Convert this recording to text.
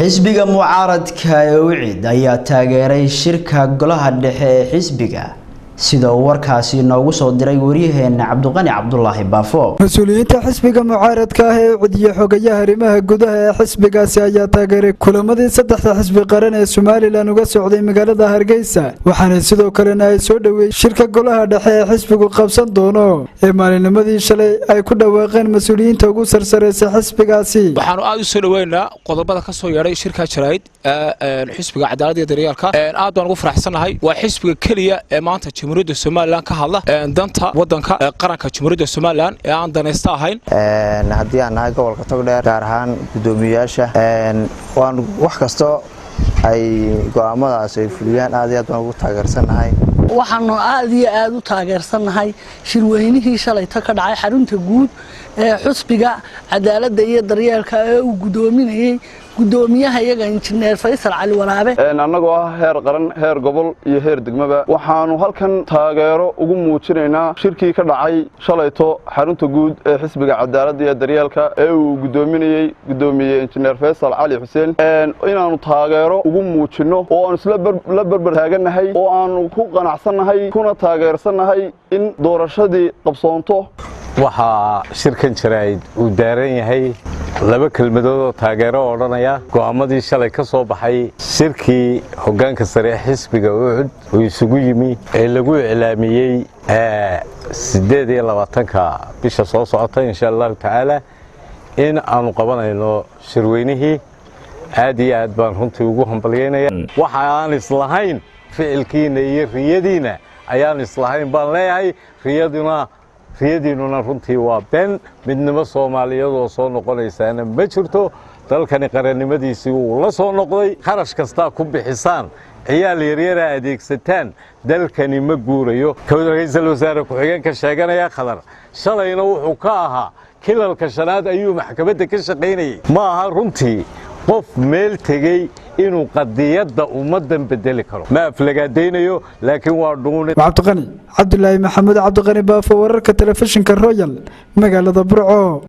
Xisbiga mucaaradka ee UCID ayaa taageeray shirka golaha dhexe ee xisbiga, sida uu warkaasi noogu soo diray waryaheena Cabdiqani Cabdulaahi Baafo. Mas-uuliyiinta xisbiga mucaaradka ah ee UCID iyo xogayaha arrimaha gudaha ee xisbigaasi ayaa taageeray kulamadii saddexda xisbi qaran ee Somaliland uga socday magaalada Hargeysa, waxaana sidoo kalena ay soo dhoweeyey shirka golaha dhexe ee xisbigu qabsan doono ee maalinnimadii shalay ay ku dhawaaqeen mas-uuliyiinta ugu sarsareysa xisbigaasi. Waxaanu aad u soo dhoweynaa qodobada ka soo yeedhay shirka jaraa'id xisbiga Cadaaladda iyo Daryeelka. Aad baan ugu faraxsannahay. Waa xisbiga keliya ee maanta Jamhuuriyadda Somaliland ka hadla danta waddanka, qaranka Jamhuuriyadda Somaliland, ee aan danaysta ahayn. Haddii aan nahay gobolka Togdheer, gaar ahaan guddoomiyeyaasha, waan wax kasto ay go'aamadaas ay fuliyaan aad iyo aad baan ugu taageersannahay. Waxaanu aad iyo aad u taageersannahay shirweynihii shalayto ka dhacay xarunta guud ee xusbiga Cadaaladda iyo Daryeelka ee uu guddoominayey guddoomiyaha iyaga, Injineer Faysal Cali Waraabe. Annagoo ah heer qaran, heer gobol iyo heer degmaba, waxaanu halkan taageero ugu muujinaynaa shirkii ka dhacay shalayto xarunta guud ee xisbiga Cadaaladda iyo Daryeelka ee uu guddoominayey guddoomiye Injineer Faysal Cali Xuseen, inaannu taageero ugu muujinno oo aanu isla la berber taagannahay oo aanu ku qanacsannahay kuna taageersannahay in doorashadii qabsoonto. Waxaa shirkan jaraa'id uu daaran yahay laba kelmadood oo taageero odhanaya go'aamadii shalay ka soo baxay shirkii hoggaanka sare ee xisbiga UCID uu isugu yimi ee lagu iclaamiyey 28-ka bisha soo socota, insha Allahu tacaala, in aanu qabanayno shirweynihii. Aad iyo aad baan runtii ugu hambalyaynaya. Waxa aan islahayn ficilkiinna iyo riyadiinna ayaan islahayn baan leeyahay. Riyaduna, riyadiinnuna runtii waa been. Midnimo Soomaaliyeed oo soo noqonaysaana ma jirto. Dalkani qarannimadiisii wuu la soo noqday. Kharash kastaa ku bixisaan, ciyaal yaryara adeegsataan, dalkani ma guurayo. Ra-iisul wasaare ku-xigeenka sheeganaya Khadar, shalayna wuxuu ka ahaa kilalka shanaad ayuu maxkamadda ka shaqaynayay. Ma aha runtii qof meel tegey inuu qadiyadda ummaddan bedeli karo. Ma aflagaadaynayo, laakiin waa dhuuni. Cabdiqani Cabdulaahi Maxamuud, Cabdiqani Baafo, wararka telefishinka Royal, magaalada Burco.